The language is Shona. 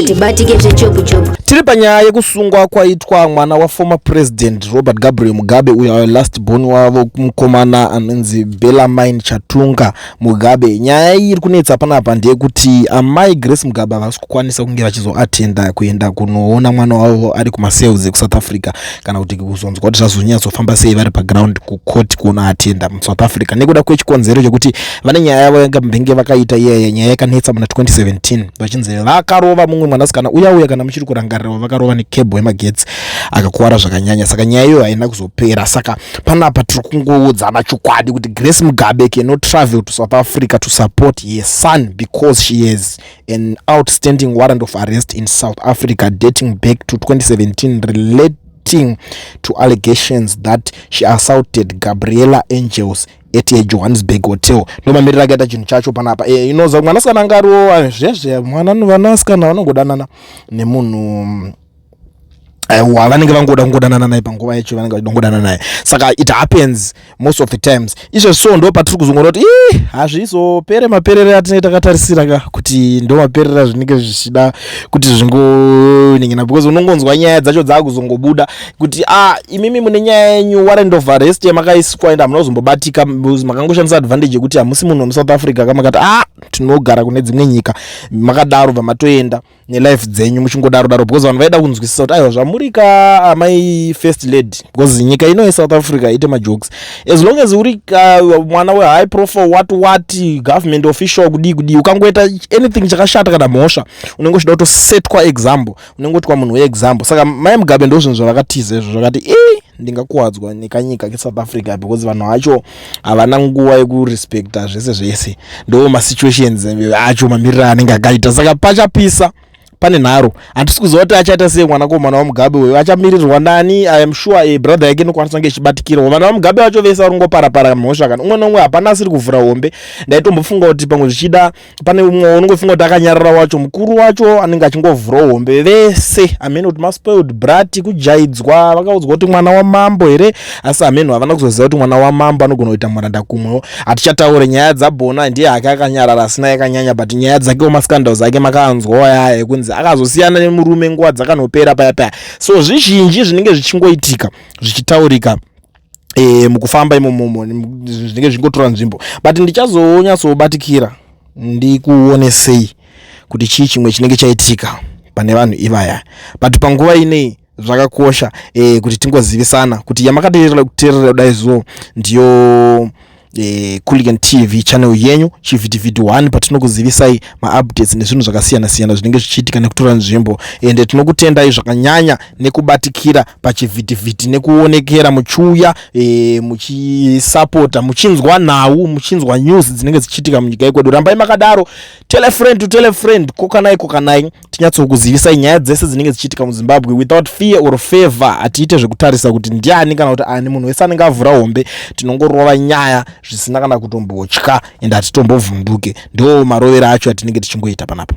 Hatibatike zvechopu-chopu. Tiri panyaya yekusungwa kwaitwa mwana waformer President Robert Gabriel Mugabe, uyo last born wavo, mukomana anonzi Bellarmine Chatunga Mugabe. Nyaya iyi iri kunetsa panapa ndeyekuti amai Grace Mugabe havasi kukwanisa kunge vachizoatenda kuenda kunoona mwana wavo ari kumacells ekuSouth Africa, kana kuti kuzonzwa kuti zvazonyatsofamba sei vari paground kucourt kunoatenda muSouth Africa, nekuda kwechikonzero chekuti vane nyaya yavo yangambenge vakaita iyaya, nyaya yakanetsa muna 2017, vachinzi vakarova mumwe mwanasikana uya uya, kana muchiri kurangarira, vakarova necable yemagetsi akakuwara zvakanyanya. Saka nyaya iyoyo haina kuzopera. Saka panapa tiri kungoudzana chokwadi kuti Grace Mugabe cannot travel to South Africa to support her son because she has an outstanding warrant of arrest in South Africa dating back to 2017, relating to allegations that she assaulted Gabriela Angels at a Johannesburg hotel. Ndo mamiriro akaita chinhu chacho panapa. Inoza mwanasikana anga ariwo zvezve mwana, vanasikana vanongodanana nemunhu wavanenge vangoda kungodanana naye panguva yacho vanenge vachidongodana naye. Saka it happens most of the times izvo. So ndo patiri kuzongoona kuti ii hazvizopere maperere atinenge takatarisira ka, kuti ndo maperere azvinenge zvichida kuti zvingoningina, because unongonzwa nyaya dzacho dzaakuzongobuda kuti a imimi mune nyaya yenyu, warrant of arrest yamakaiswa, ende hamuna kuzombobatika, makangoshandisa advantage yekuti hamusi munhu wemuSouth Africa kamakati a tinogara kune dzimwe nyika, makadaro bva matoenda nelife dzenyu muchingodaro daro, because vanhu vaida kunzwisisa kuti aiwa, zvamuri ka amai First Lady, because nyika ino yeSouth Africa ite majokes. As long as uri mwana wehigh profile, what what, government official, kudii kudii, ukangoita anything chakashata kana mhosva, unenge uchida kutosetwa example, unenge utwa munhu weexample. Saka mai Mugabe ndo zvinhu zvavakatiza izvo, zvakati i ndingakuwadzwa nekanyika keSouth Africa, because vanhu vacho havana nguva yekurespecta zvese zvese. Ndo masituations acho, mamiriro anenge akaita. Saka pachapisa, pane nharo. Handisi kuziva kuti achaita sei mwanakomana waMugabe uyu, achamirirwa nani. I am sure brother yake inokwanisa kunge ichibatikirwa. Vana vaMugabe vacho vese vari kungoparapara mhosva, kana umwe nomwe hapana asiri kuvhura hombe. Ndaitombofunga kuti pamwe zvichida pane umwe unongofunga kuti akanyarara wacho, mukuru wacho anenge achingovhura hombe. Vese hamene kuti maspoiled brat, kujaidzwa, vakaudzwa kuti mwana wamambo here, asi hameno havana kuzoziva kuti mwana wamambo anogona kuita muranda kumwewo. Hatichataure nyaya dzabhona, ndiye hake akanyarara asina yakanyanya, but nyaya dzakewo, mascandals ake makaanzwawo yaya ekunzi akazosiyana nemurume nguva dzakanopera paya paya. So zvizhinji zvinenge zvichingoitika, zvichitaurika mukufamba imomomo, zvinenge zvichingotora nzvimbo, but ndichazonyatsobatikira ndikuonesei kuti chii chimwe chinenge chaitika pane vanhu ivaya. But panguva inei zvakakosha kuti tingozivisana kuti yamakateerera kuteerera kudai zo ndiyo Cooligan TV channel yenyu, Chivhitivhiti 1, patinokuzivisai maupdates nezvinhu zvakasiyana siyana zvinenge zvichiitika nekutora nzvimbo. Ende tinokutendai zvakanyanya nekubatikira pachivhitivhiti, nekuonekera muchiuya muchisapota, muchinzwa nhau, muchinzwa news dzinenge dzichiitika munyika yekwedu. Rambai makadaro. Tell a friend to tell a friend. Kokanai, kokanai, tinyatsokuzivisai nyaya dzese dzinenge dzichiitika muZimbabwe without fear or favor. Hatiite zvekutarisa kuti ndiani kana kuti ani. Munhu wese anenge avhura hombe, tinongorova nyaya zvisina kana kutombotya, ende hatitombovhunduke. Ndo marovero acho atinenge tichingoita panapa.